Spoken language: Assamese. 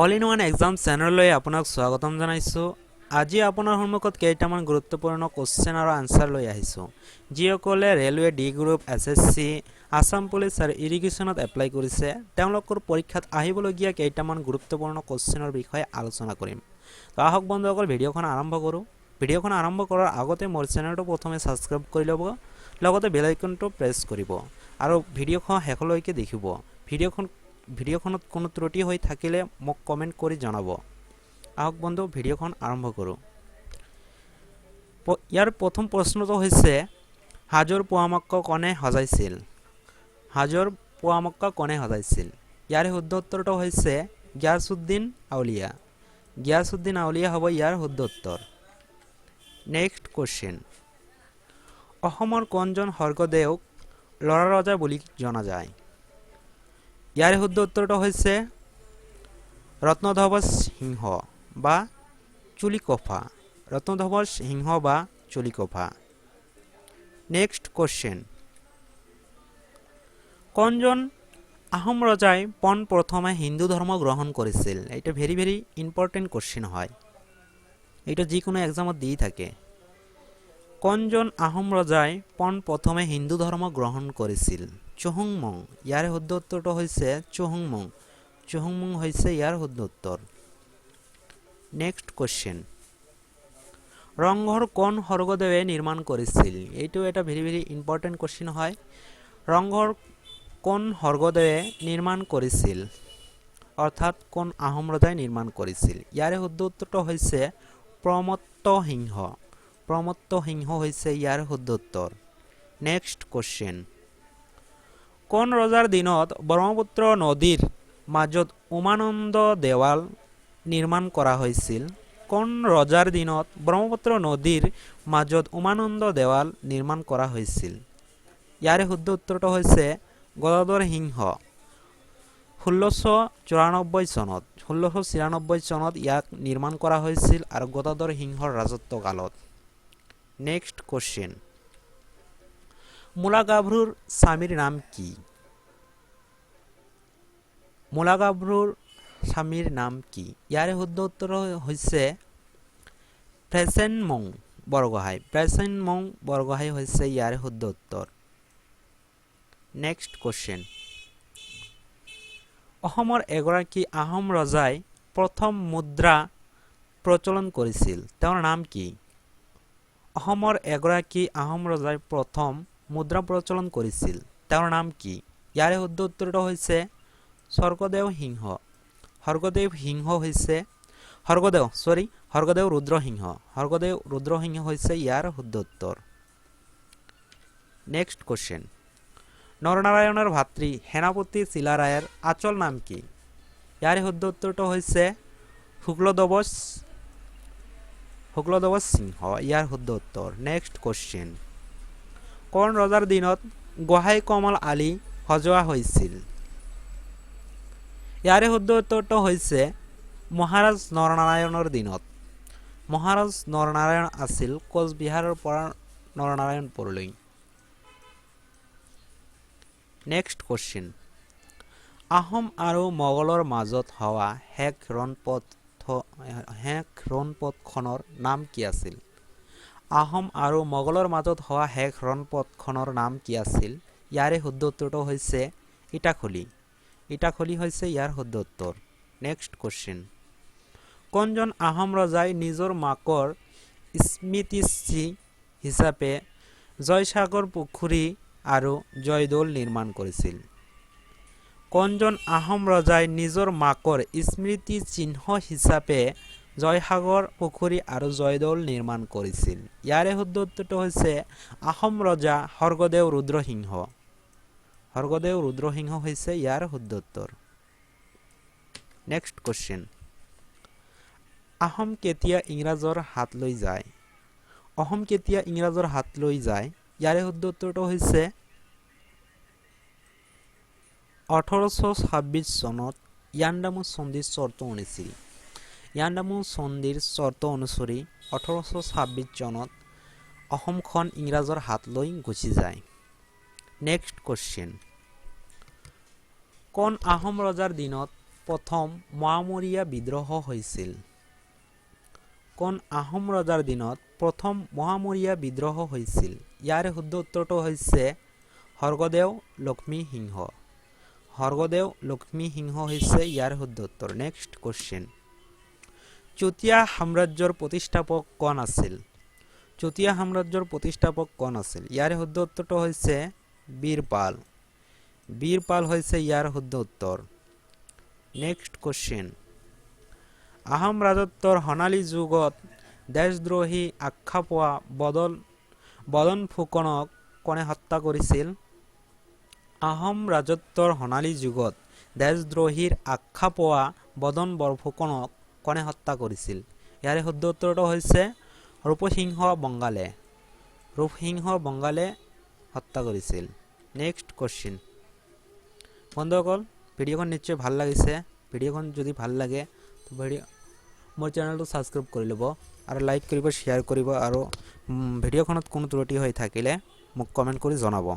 অল ইন ওৱান এক্সাম চেনেললৈ আপোনাক স্বাগতম জনাইছোঁ। আজি আপোনাৰ সন্মুখত কেইটামান গুৰুত্বপূৰ্ণ কুৱেশ্যন আৰু আনচাৰ লৈ আহিছোঁ। যিসকলে railway D group, SSC, Assam police আৰু ইৰিগেশ্যনত এপ্লাই কৰিছে, তেওঁলোকৰ পৰীক্ষাত আহিবলগীয়া কেইটামান গুৰুত্বপূৰ্ণ কুৱেশ্যনৰ বিষয়ে আলোচনা কৰিম। তো আহক বন্ধুসকল, ভিডিঅ'খন আৰম্ভ কৰোঁ। ভিডিঅ'খন আৰম্ভ কৰাৰ আগতে মোৰ চেনেলটো প্ৰথমে ছাবস্ক্ৰাইব কৰি ল'ব, লগতে বেল আইকনটো প্ৰেছ কৰিব আৰু ভিডিঅ'খন শেষলৈকে দেখিব। ভিডিঅ'খনত কোনো ত্ৰুটি হৈ থাকিলে মোক কমেণ্ট কৰি জনাব। আহক বন্ধু, ভিডিঅ'খন আৰম্ভ কৰোঁ। ইয়াৰ প্ৰথম প্ৰশ্নটো হৈছে, হাজোৰ পোৱামক্কা কোনে সজাইছিল? হাজোৰ পোৱামক্কা কোনে সজাইছিল? ইয়াৰ শুদ্ধ উত্তৰটো হৈছে গিয়াছুদ্দিন আউলিয়া। গিয়াছুদ্দিন আউলিয়া হ'ব ইয়াৰ শুদ্ধ উত্তৰ। নেক্সট কুৱেশ্যন, অসমৰ কোনজন স্বৰ্গদেউক ল'ৰা ৰজা বুলি জনা যায়? ইয়াৰ শুদ্ধ উত্তৰটো হৈছে ৰত্নধ্বজ সিংহ বা চুলিকফা। ৰত্নধ্বজ সিংহ বা চুলিকফা। নেক্সট কুৱেশ্যন, কোনজন আহোম ৰজাই পোন প্ৰথমে হিন্দু ধৰ্ম গ্ৰহণ কৰিছিল? এইটো ভেৰি ভেৰি ইম্পৰ্টেণ্ট কুৱেশ্যন হয়। এইটো যিকোনো এক্সামত দি থাকে। কোনজন আহোম ৰজাই পোন প্ৰথমে হিন্দু ধৰ্ম গ্ৰহণ কৰিছিল? চুহুংমুং। ইয়াৰ শুদ্ধ উত্তৰটো হৈছে চুহুংমুং। চুহুংমুং হৈছে ইয়াৰ শুদ্ধ উত্তৰ। নেক্সট কুৱেশ্যন, ৰংঘৰ কোন স্বৰ্গদেৱে নিৰ্মাণ কৰিছিল? এইটো এটা ভেৰি ভেৰি ইম্পৰ্টেণ্ট কুৱেশ্যন হয়। ৰংঘৰ কোন স্বৰ্গদেৱে নিৰ্মাণ কৰিছিল, অৰ্থাৎ কোন আহোম ৰজাই নিৰ্মাণ কৰিছিল? ইয়াৰে শুদ্ধ উত্তৰটো হৈছে প্ৰমত্ত সিংহ। প্ৰমত্ত সিংহ হৈছে ইয়াৰ শুদ্ধ উত্তৰ। নেক্সট কুৱেশ্যন, কোন ৰজাৰ দিনত ব্ৰহ্মপুত্ৰ নদীৰ মাজত উমানন্দ দেৱাল নিৰ্মাণ কৰা হৈছিল? কোন ৰজাৰ দিনত ব্ৰহ্মপুত্ৰ নদীৰ মাজত উমানন্দ দেৱাল নিৰ্মাণ কৰা হৈছিল? ইয়াৰে শুদ্ধ উত্তৰটো হৈছে গদাধৰ সিংহ, 1694 চনত। 1694 চনত ইয়াক নিৰ্মাণ কৰা হৈছিল আৰু গদাধৰ সিংহৰ ৰাজত্বকালত। নেক্সট কুৱেশ্যন, মূলাগাভৰুৰ স্বামীৰ নাম কি? মূলাগাভৰুৰ স্বামীৰ নাম কি? ইয়াৰে শুদ্ধ উত্তৰ হৈছে ফ্ৰেচেনমং বৰগোহাঁই। ফ্ৰেচেনমং বৰগোহাঁই হৈছে ইয়াৰে শুদ্ধ উত্তৰ। নেক্সট কুৱেশ্যন, অসমৰ এগৰাকী আহোম ৰজাই প্ৰথম মুদ্ৰা প্ৰচলন কৰিছিল, তেওঁৰ নাম কি? অসমৰ এগৰাকী আহোম ৰজাই প্ৰথম মুদ্ৰা প্ৰচলন কৰিছিল, তেওঁৰ নাম কি? ইয়াৰে শুদ্ধ উত্তৰটো হৈছে স্বৰ্গদেউ সিংহ। স্বৰ্গদেউ সিংহ হৈছে, স্বৰ্গদেউ, চৰি, স্বৰ্গদেউ ৰুদ্ৰসিংহ। স্বৰ্গদেউ ৰুদ্ৰসিংহ হৈছে ইয়াৰ শুদ্ধ উত্তৰ। নেক্সট কুৱেশ্যন, নৰনাৰায়ণৰ ভাতৃ সেনাপতি চিলাৰায়ৰ আচল নাম কি? ইয়াৰ শুদ্ধ উত্তৰটো হৈছে শুক্লধ্বজ। শুক্লধ্বজ সিংহ ইয়াৰ শুদ্ধ উত্তৰ। নেক্সট কুৱেশ্যন, কোন ৰজাৰ দিনত গোহাঁই কমল আলি সজোৱা হৈছিল? ইয়াৰে শুদ্ধ উত্তৰটো হৈছে মহাৰাজ নৰনাৰায়ণৰ দিনত। মহাৰাজ নৰনাৰায়ণ আছিল কোচবিহাৰৰ পৰা নৰনাৰায়ণপুৰলৈ। নেক্সট কুৱেশ্যন, আহোম আৰু মোগলৰ মাজত হোৱা শেষ ৰণপথখনৰ নাম কি আছিল? আহোম আৰু মোগলৰ মাজত হোৱা শেষ ৰণপথখনৰ নাম কি আছিল? ইয়াৰে শুদ্ধ উত্তৰটো হৈছে ইটাখুলি। ইটাখুলি হৈছে ইয়াৰ শুদ্ধ উত্তৰ। নেক্সট কুৱেশ্যন, কোনজন আহোম ৰজাই নিজৰ মাকৰ স্মৃতিচিহ্ন হিচাপে জয়সাগৰ পুখুৰী আৰু জয়দৌল নিৰ্মাণ কৰিছিল? কোনজন আহোম ৰজাই নিজৰ মাকৰ স্মৃতি চিহ্ন হিচাপে জয়সাগৰ পুখুৰী আৰু জয়দৌল নিৰ্মাণ কৰিছিল? ইয়াৰে শুদ্ধ উত্তৰটো হৈছে আহোম ৰজা স্বৰ্গদেউ ৰুদ্ৰসিংহ। স্বৰ্গদেউ ৰুদ্ৰসিংহ হৈছে ইয়াৰ শুদ্ধ উত্তৰ। নেক্সট কুৱেশ্যন, অসম কেতিয়া ইংৰাজৰ হাতলৈ যায়? অসম কেতিয়া ইংৰাজৰ হাতলৈ যায়? ইয়াৰে শুদ্ধ উত্তৰটো হৈছে 1826 চনত ইয়াণ্ডাবু সন্ধিৰ চৰ্ত অনুসৰি। ইয়াণ্ডাবু সন্ধিৰ চৰ্ত অনুসৰি 1826 চনত অসমখন ইংৰাজৰ হাতলৈ গুচি যায়। নেক্সট কুৱেশ্যন, কোন আহোম ৰজাৰ দিনত প্ৰথম মোৱামৰীয়া বিদ্ৰোহ হৈছিল? কোন আহোম ৰজাৰ দিনত প্ৰথম মোৱামৰীয়া বিদ্ৰোহ হৈছিল? ইয়াৰে শুদ্ধ উত্তৰটো হৈছে স্বৰ্গদেউ লক্ষ্মী সিংহ। স্বৰ্গদেউ লক্ষ্মী সিংহ হৈছে ইয়াৰ শুদ্ধ উত্তৰ। নেক্সট কুৱেশ্যন, চুতীয়া সাম্ৰাজ্যৰ প্ৰতিষ্ঠাপক কোন আছিল? চুতীয়া সাম্ৰাজ্যৰ প্ৰতিষ্ঠাপক কোন আছিল? ইয়াৰে শুদ্ধ উত্তৰটো হৈছে বীৰপাল। বীৰপাল হৈছে ইয়াৰ শুদ্ধ উত্তৰ। নেক্সট কুৱেশ্যন, আহোম ৰাজত্বৰ সোণালী যুগত দেশদ্ৰোহী আখ্যা পোৱা বদন ফুকনক কোনে হত্যা কৰিছিল? আহোম ৰাজত্বৰ সোণালী যুগত দেশদ্ৰোহীৰ আখ্যা পোৱা বদন বৰফুকনক কোনে হত্যা কৰিছিল? ইয়াৰে শুদ্ধ উত্তৰটো হৈছে ৰূপসিংহ বংগালে। ৰূপসিংহ বংগালে হত্যা কৰিছিল। Next question. বন্ধুসকল, ভিডিঅ'খন নিশ্চয় ভাল লাগিছে। ভিডিঅ'খন যদি ভাল লাগে, ভিডিঅ' মোৰ চেনেলটো ছাবস্ক্ৰাইব কৰি ল'ব আৰু লাইক কৰিব, শ্বেয়াৰ কৰিব আৰু ভিডিঅ'খনত কোনো ত্ৰুটি হৈ থাকিলে মোক কমেণ্ট কৰি জনাব।